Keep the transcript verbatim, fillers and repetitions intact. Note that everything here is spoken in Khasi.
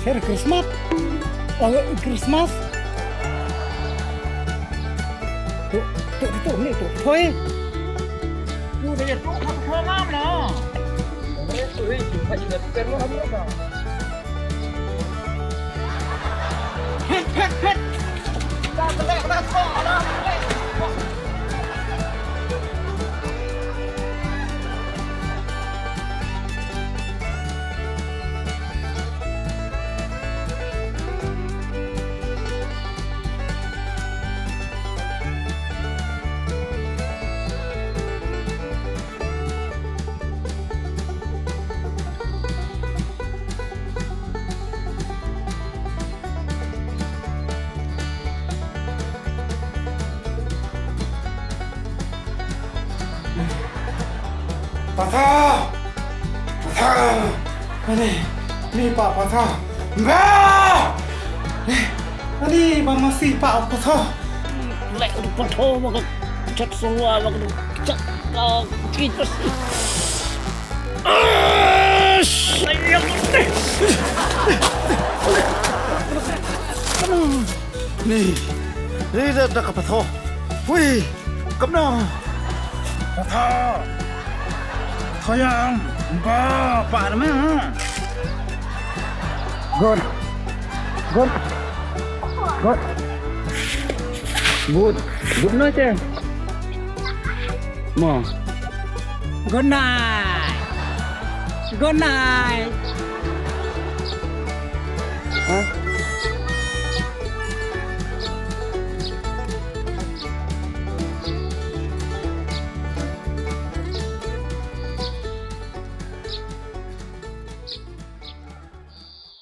Merry Christmas. Oh, Christmas. Tu, tu, tu, tu, ni tu. Thoi. Tu, dia tu, apa kau ngam lah? Mereka tu, eh, tu, tak juga, tu, kan, lu, kan, lu, kan. Patha! Patha! Ani, ni pa patha. Ba! Ani, ba masi pa patha. Lek patha, ba ka chat sungwa, ba ka chat, ah, chat. Ni, ni da, da ka patho. Hui, kam na. Patho. Patho yang ba, pa na ma. Good. Good. Good. Good. Good night, eh. Mo. Good night. Good night. Ha?